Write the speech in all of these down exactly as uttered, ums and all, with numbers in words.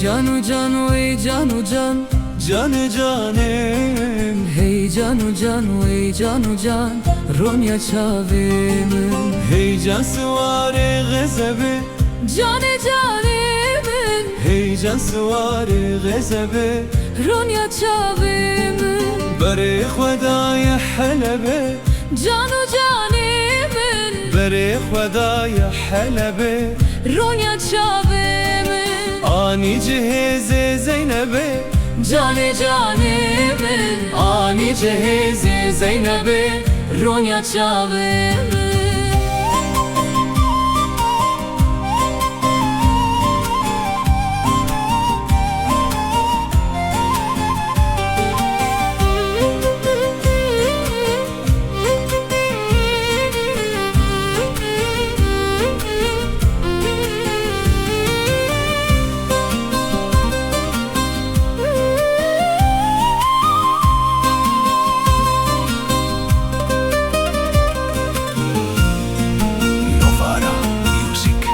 Can û can wey can û can. Canê canê min. Hey can û can wey can û can. Ronya çavê min. Hey can siwarê xezebê. Canê canê min. Hey can siwarê xezebê. Ronya çavê min. Berê xwe daye Helebê. Can û canê min. Berê xwe daye Helebê. Ronya çavê min. Anî cihêzê Zeynebê. Canê canê min. Anî cihêzê Zeynebê. Ronya çavê min. Novara Music.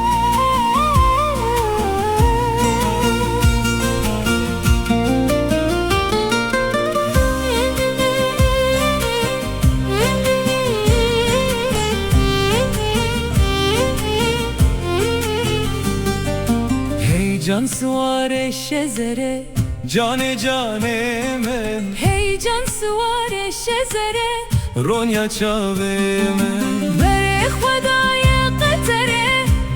Hey can siwarê şezerê. Canê canê min. Hey can siwarê şezerê. Ronya çavê min. Berê xwe daye Qeterê.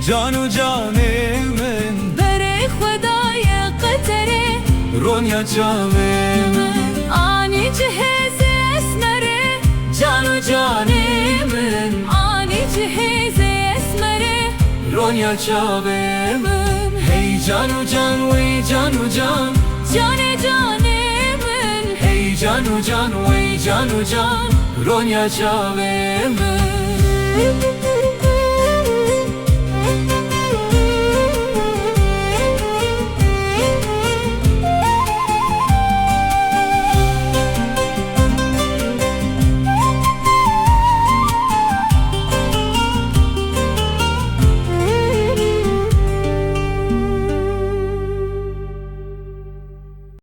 Can û canê min. Berê xwe daye Qeterê. Ronya çavê min. Anî cihêzê Esmerê. Can û canê min. Anî cihêzê Esmerê. Ronya çavê min. Hey can û can wey can û can. Canê canê min. Hey can û can wey can û can. Ronya çavê min.